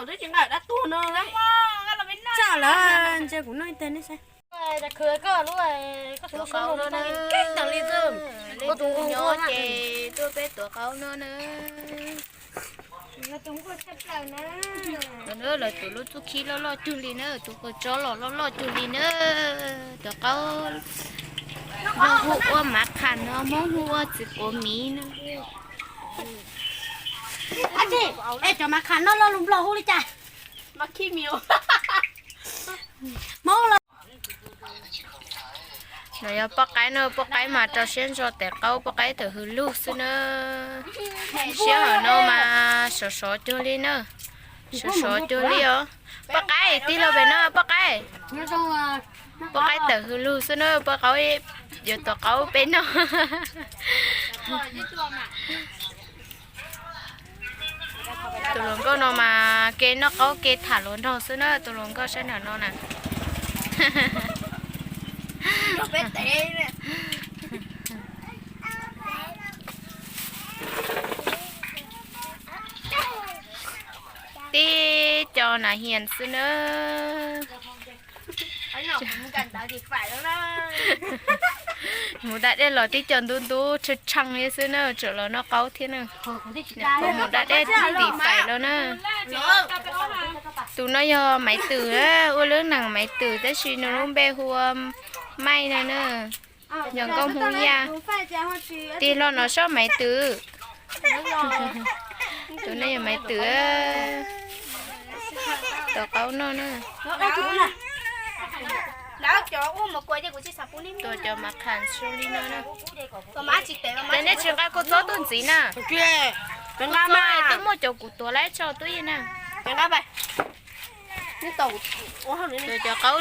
Twb tsis nqa dab tuag no. Tsam lawm, ntsia kuv noj ib teg nej saib. Tuav qaub no na, leej twg nyob ces tuaj peb tuav qaub no na. Lawv tus lub txuj khib loj loj cuag li na, tus qws tsob los loj loj cuag li na. Tuav qaub, Nplog hu ua mav qham no, Hmoob hu ua txiv quav miv na. Ab tsi, es cov mav qham no lo lus Nplog hu li cas? Hmoob los. No yog poj qaib no, poj qaib mas rau siab ntso tes qaub, poj qaib tawm hws lug xwb na. Siab hom no mas sov sov cuag li na, sov sov cuag li os. Poj qaib tig los pem no poj qaib. Poj qaib tawm hws lug xwb na, poj qaib yuav tuav qaub peb noj. Tus hluas nkauj no mas kev noj qaub kev tham hluas nraug xwb na, tus hluas nkauj sab nraum no na. Tib co nas hias xwb na. Mus da dej los tib co ntub ntub tshee tshee li xwb na, tseem los noj qaub thiab na. Mus da dej tim faim lawm na. Tus no yog Maiv Twm, ua lub neej Maiv Twm tab sis nws lub npe hu ua Maij no na. Yog nkauj Hmoob Yaj. Tig hlo no sob Maiv Twm. Tus no yog Maiv Twm. Tuav qaub noj na. Tuav cov mav qham su li no na. Ces nej tsis nqa kua txob tuaj ntxiv na. Kua txob twb muaj cov kuv tuav lawm tso twb yeej na. Tuav cov qaub,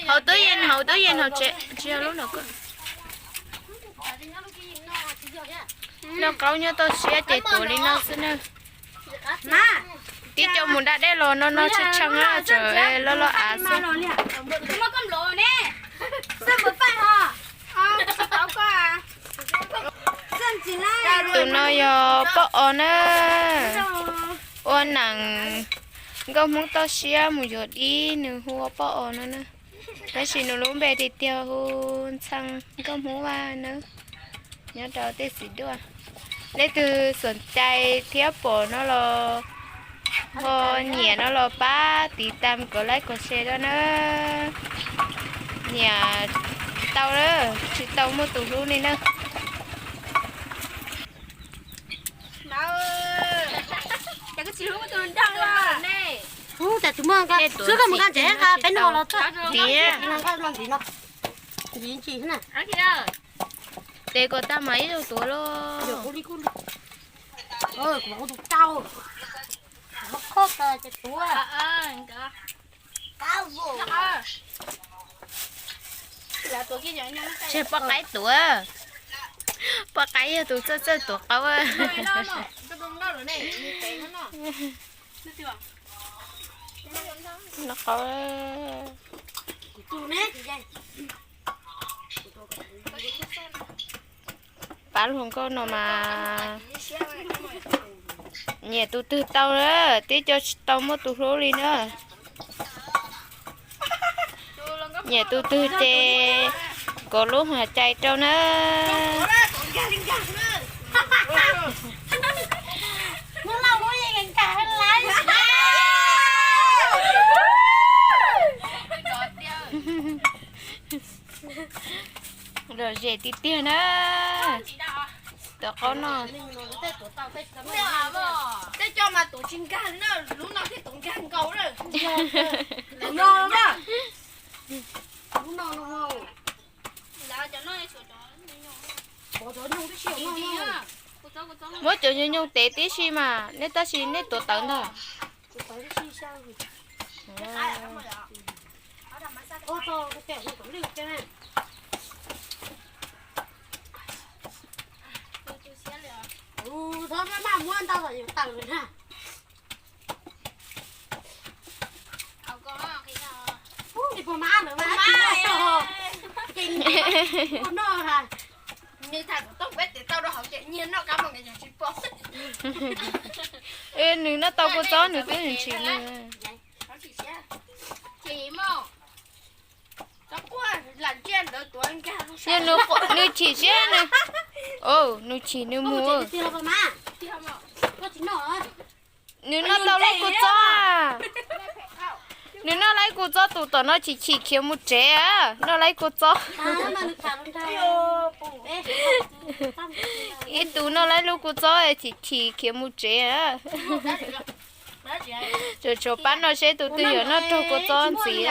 hauv twb yeej, hauv twb yeej, hauv tsev tsis yog lub no ko. Noj qaub nyob toj siab ces tuav li no xwb na. Tib co mus da dej los no no tshee tshee na, tseem loj loj av xwb. Tus no yog poj os na, ua neej nkauj Hmoob toj siab mus yuav dib nws hu ua poj os no na. Tab sis nws lub npe tiag tiag hu Ntxhee nkauj Hmoob Vaj na. Nyob rau tej txiv duaj, leej twg xom cai thiab pom no los ho nyiam no los pab tiv tam kom like kom share rau na. Nyiam tau na, tsis tau muaj tus hlub li na. Tes kom tag mas ib tug tuav los. Tseg poj qaib tuav. Poj qaib yog tus txawj txawj tuav qaub. Noj qaub. Pab hluas nkauj no mas nyiam tus twg tau na, tib co tsis tau muaj tus hlub li na. Nyiam tus twg ces kov lub hua cai rau na. Lom zem tiag tiag na. Tuav qaub noj. Tej co mas tuav tsis nkag na, lub no thiaj tuav nkag nkaus na. Muab cov nyoog nyoog tev tib si mas nej, tab sis nej tuav tawv ntag. Nws noj tau kua txob nws twb ntshis nws. Yog nws chim siab nws, nws chim nws mus. Nws noj tau lub kua txob. Nws noj lawm kua txob, tus tom no chim chim khiav mus tsev, noj lawm kua txob. Ib tug noj lawm lub kua txob chim chim khiav mus tsev. Tshuav tshuav pab noj seb tus twg yuav noj raug kua txob ntxiv.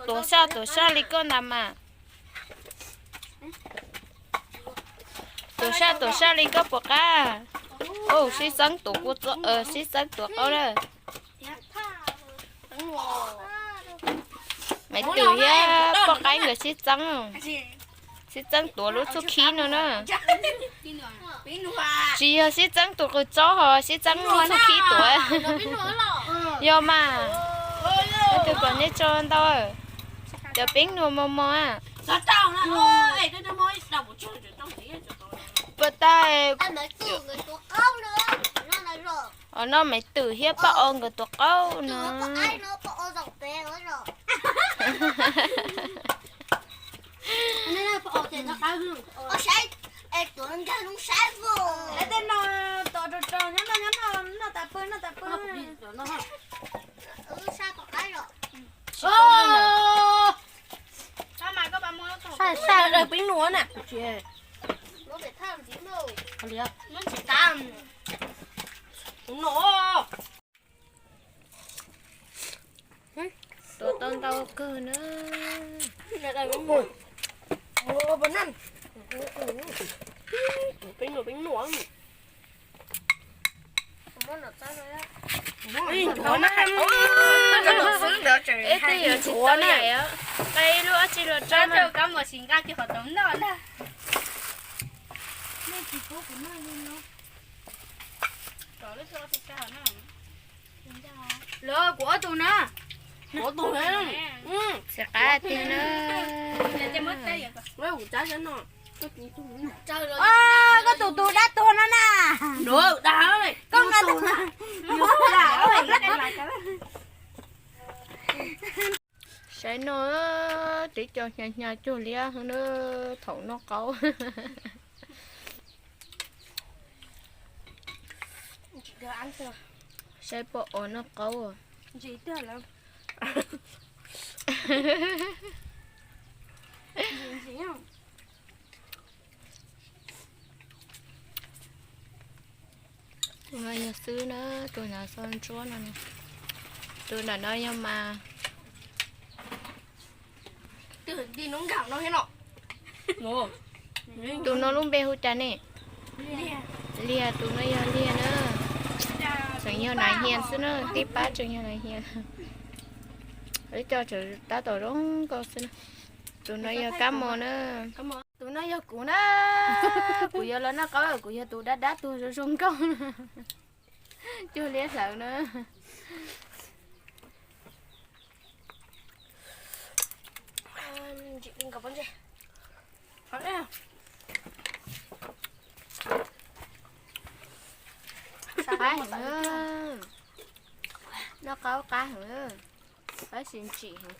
Tuav saj tuav saj li koj ntag mas. Tuav saj tuav saj li koj puas qab? Sib txeeb tuav, sib txeeb tuav qaub na. Maiv Twm thiab poj qaib nkawd sib txeeb, sib txeeb tuav lub txuj khib no na. Tsis yog sib txeeb tuav qws tsob ho sib txeeb lub txuj khib tuav. Yog mas, tus kom nej tso ntau, cov peeb nuam mos mos. Puas tau? Os, noj Maiv Twm thiab Paj O nkawd tuav qaub no. Saj saj daws peeb nuam na. Tuav tau ntau kawg na. Ib tug yuav tsis tau yaim os, qe lub ob tsi los rau kab mus sis nqa kiag qhov tau noj ntag. Lawv kuv ob tug na. Kuv ob tug na. Txiv qab tiag na. Koj tus tus dab tuag no na. Koj tus. Saib no, teb co hnya hnya cuag liab na, thaum noj qaub. Saib Paj O noj qaub. Tus no yog xwb na, tus hnav xo ntsuab no. Tus nram no yog mas. Tus no lub npe hu cas ne? Liag, tus no yog Liag na. Tseem yog nas hias xwb na, tib pab tseem yog nas hias. Ib co tseem tab tom zoo nkauj xwb na. Tus no yog Kab Mos na. Tus no yog kuv na. Kuv yuav los noj qaub, kuv yog tus dab dab tuag zoo zoo nkauj. Cuag liab hlawv na. Qab heev, noj qaub qab heev, tab sis ntsim heev.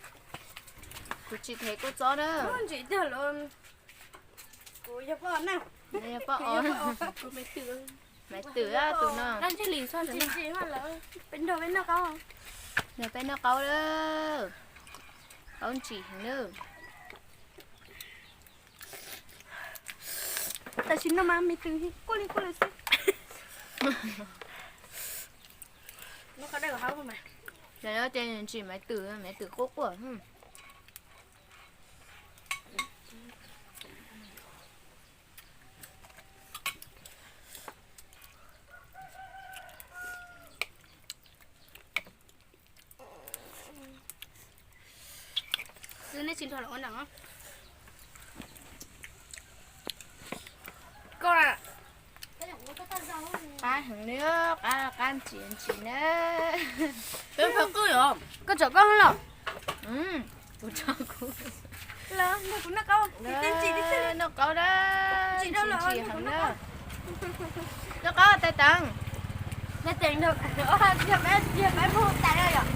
Kuv tsis them kua txob na. Kuv yog Paj O. Maiv Twm tus no. Nrog peb noj qaub lawm. Qaub ntsim heev lawm. Tam sim no mas Maiv Twm quaj li quaj li xwb. Ces ntsim Maiv Twm, Maiv Twm quaj quaj. Xwb neb tsis nrog lawv ua nram. Koj, Qab heev li, qab qab ntsim ntsim na. Peb pha qwj os. Koj tsom koj los. Kuv tso kuv. Los nrog kuv noj qaub. Noj qaub na. Ntsim heev na. Noj qaub tais teev. Tais teev, yog peb, yog peb muag tais na yom.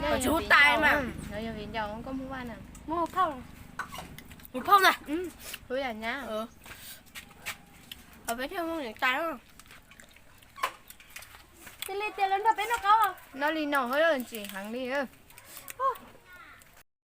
Tsis hu tais mas. No yog viv ncaus koj muag vaj na. Muag phauj. Muag phauj na. Kuv yam nyab. Peb thiaj muag niam tais. Cia li tias lawv nrog peb noj qaub. Noj li no, ntsim heev li.